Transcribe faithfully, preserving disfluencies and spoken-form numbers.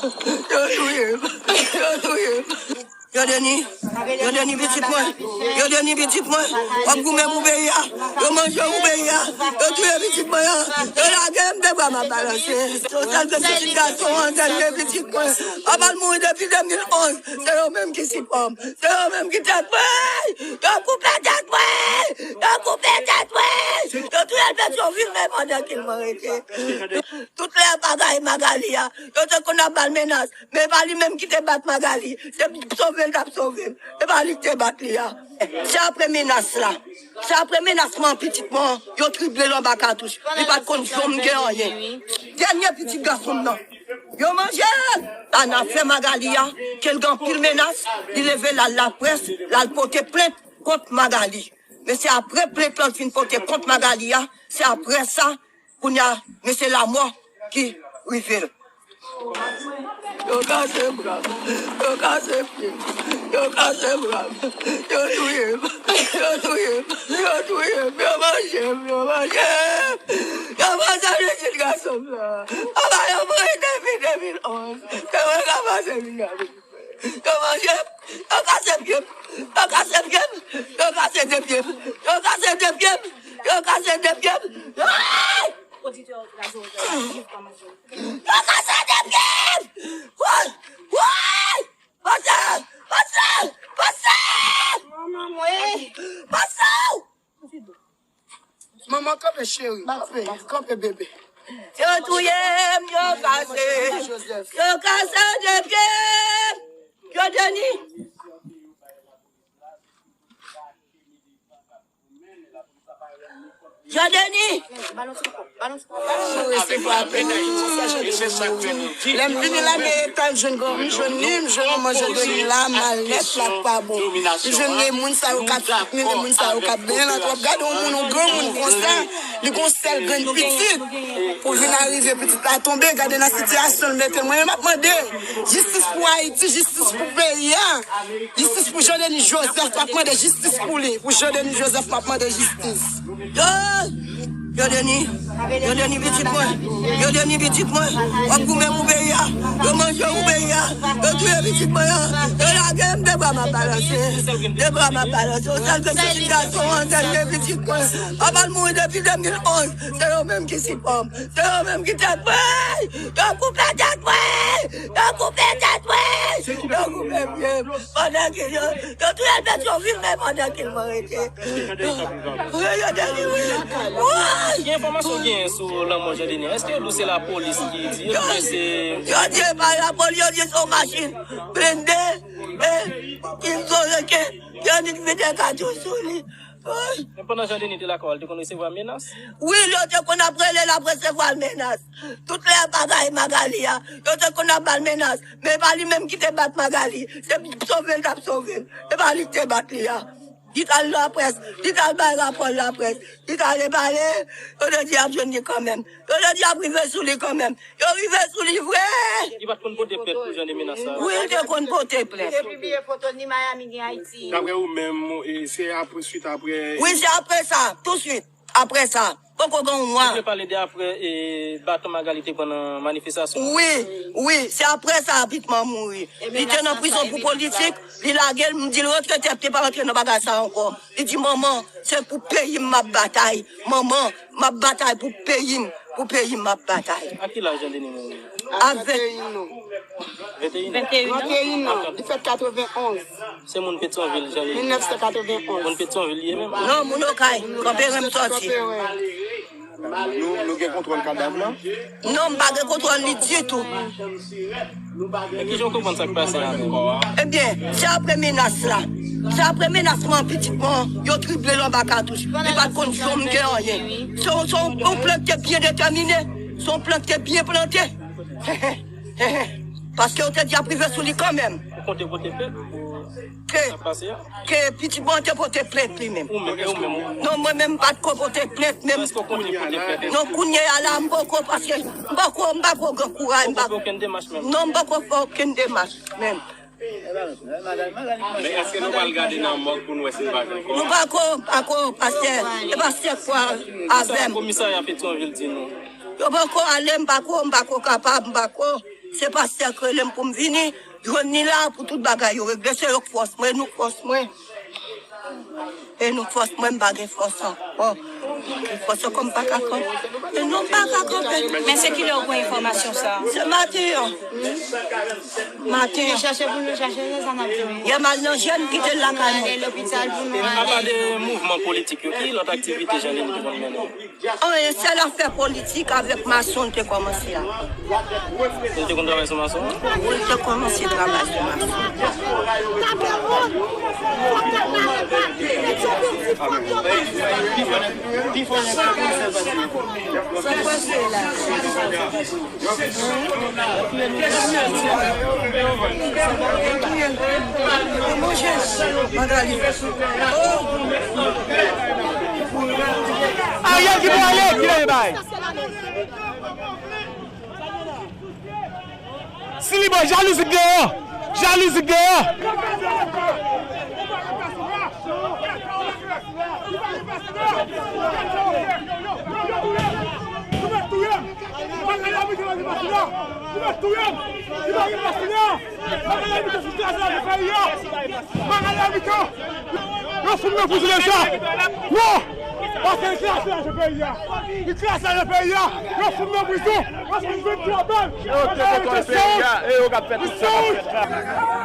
Yo touye m. Yo touye m. Yo Deni. Yo Deni pitit mwen. Yo Deni pitit mwen. W ap goumen pou peyi a. Yo manje pou peyi a. Yo touye pitit mwen an. Yo lage m, de bra m ap balanse. Se yon sèl ke se ti gason an, dènye pitit mwen. Papa l mouri depi de mil onz. Se yo menm ki sipò m. Se yo menm ki tèt mwen. Yo koupe tèt mwen. Yo koupe tèt mwen. Yo touye l Petyonvil men pandan ke l mwen rete. Tout lè bagay Magali a. Yo te konn ap ba l menas. Men e pa li menm ki te bat Magali. Se sove l t ap sove m. E pa li ki te bat li a. Se apre menas la. Se apre menas mwen pitit mwen. Yo trible l anba katouch. Li pa t konn zam gen anyen. Dènye pitit gason m nan. Yo manje l. Sa n ap fè Magali a. Ke l gen anpil menas. Li leve l al laprès. L al pote plent kont Magali. Men se apre plent lan l fin pote kont Magali a. Se apre sa. Kounye a, men se lanmò ki rive l. Yo kase bra m, yo kase pye m, yo kase bra m, yo touye m, yo touye m, yo touye m, yo manje m, yo manje m. Yo pase pitit gason m nan. Papa yo mouri depi de mil onz. Se mwen k ap pase pitit gason m. Yo manje m, yo kase pye m, yo kase pye m, yo kase de pye m, yo kase de pye m, yo kase de pye m. Ay! Yo kase de pye m! Woy! Woy! Pase! Pase! Pase! Manman mwen! Pase! Manman kanpe cheri, kanpe, kanpe bebe. Yo touye m, yo kase, yo kase de pye m. Yo Deni. Yo Deni. Mwen resevwa apèl nan inbox la, Jodeni mouri. Lè m vini la, men eta l jwenn granmoun, jwenn li, m jwenn manman Jodeni la, mal nèt, la pa bon. M jwenn de moun sa yo k ap fitne, de moun sa yo k ap benyen la, w ap gade yon moun, yon granmoun konsa, li gon sèl grenn pitit. Pou vin arive pitit la tonbe, gade nan sitiyasyon l mete l. Mwen menm m ap mande jistis pou Ayiti, jistis pou peyi a. Jistis pou Jodeni Joseph, m ap mande jistis pou li. Pou Jodeni Joseph, m ap mande jistis. Yo! Yo Deni, yo Deni pitit mwen, yo Deni pitit mwen, w ap goumen pou peyi a, yo manje pou peyi a, yo touye pitit mwen an, yo lage m, de bra m ap balanse, de bra m ap balanse, yon sèl ke se pitit gason an, dènye pitit mwen, papa l mouri depi de mil onz, se yo menm ki sipò m, se yo menm ki tèt mwen, yo koupe tèt mwen, yo koupe tèt mwen, yo koupe pye m, pandan ke yo, yo touye l Petyonvil, men pandan ke l mwen rete. Wi, yo delire. Woy! Ki enfòmasyon w genyen sou lanmò Jandeni an? Èske yo di w se lapolis ki di l, oubyen se... Yo di se pa lapolis, yo di se yon machin blende, e, ki vole ke yo annik vide katouch sou li. Woy! Men pandan Jandeni te lakay ou, li te konn resevwa menas? Wi, yo te konn ap rele l ap resevwa menas. Tout lè bagay Magali a, yo te konn ap ba l menas. Men e pa li menm ki te bat Magali. Se sove l t ap sove l. E pa li ki te bat li a. Li t al laprès, li t al bay rapò l laprès, li t ale pale, yo te di y ap jwenn li kanmenm. Yo te di y ap rive sou li kanmenm. Yo rive sou li vre! Li pa t konn pote plent pou jan de menas sa a? Wi, li te konn pote plent. Li te pibliye foto l ni Miami ni Ayiti. Daprè ou menm, e, se apre, swit apre... Wi, se apre sa, tousuit, apre sa. Poko gen yon mwa. Ou vle pale de apre, e, baton Magali te pran nan manifestasyon an? Wi, wi, se apre sa Pitman mouri. Li te nan prizon pou politik, li lage l, m di l rantre tèt li, pa rantre nan bagay sa ankò. Li di, "Manman, se pou peyi m m ap batay. Manman, m ap batay pou peyi m, pou peyi m m ap batay." A ki laj Jandeni mouri? A ven-, venteyen an. Venteyen an. Li fèt katrevenonz. Se moun Petyonvil, Jandeni? Mil nèf san katrevenonz. Moun Petyonvil li ye menm? Non, moun Okay, Kanperen m sòti. Nou, nou gen kontwòl kadav la? Non, m pa gen kontwòl li ditou. E kijan w konprann sa k pase a menm? Ebyen, se apre menas la. Se apre menas mwen, pitit mwen, yo trible l anba katouch. Li pa t konn zam gen anyen. Se yon, se yon, yon plant te byen detèmine. Se yon plant te byen plante. Paske yo te di ap rive sou li kanmenm. Ou konte pote plent? Ke, ke pitit mwen te pote plent li menm. Ou menm, e ou menm? Non, mwen menm m pa t ko pote plent menm. Èske w konte pote plent? Non, kounye a la, m poko, paske m poko, m poko gen kouraj, m pa... Ou poko fè okenn demach menm? Non, m poko fè okenn demach menm. Men èske nou pral gade nan mòg pou n wè si n pa jwenn kò a? Nou pako, pako, pastè. E pastè k pral avè m. Komisarya Petyonvil di nou. Yo poko ale, m pako, m pako kapab, m pako. Se pastè k rele m pou m vini, jwenn li la pou tout bagay yo regle. Se yo k fòs mwen, nou k fòs mwen. E nou k fòs mwen, m pa gen fòs ankò. Fòs ankò m pa ka kanpe. E non, m pa ka kanpe. Men se kilè w pran enfòmasyon sa a? Se maten an. Maten an. Chache pou nou chache, se sa n ap di nou. Yè m al nan jèn, m kite l lakay mwen. Lopital pou nou ale. Apa de mouvman politik yo, ki lòt aktivite Jeanlin te konn mennen? Anyen, sèl afè politik avèk mason l te kòmanse a. Ou te konn travay sou mason? Wi, l te kòmanse travay sou mason. Ariel ki pou ale, ki lè bay? Silibò, jalouzi deyò! Jalouzi deyò! Yo fout nan prizon deja. Non! Paske li kraze lajan peyi a. Li kraze lajan peyi a. Yo fout nan prizon. Yo fout venntrwa bal. Yo te kontrol peyi a. E yo k ap fè tout sa k ap fèt la.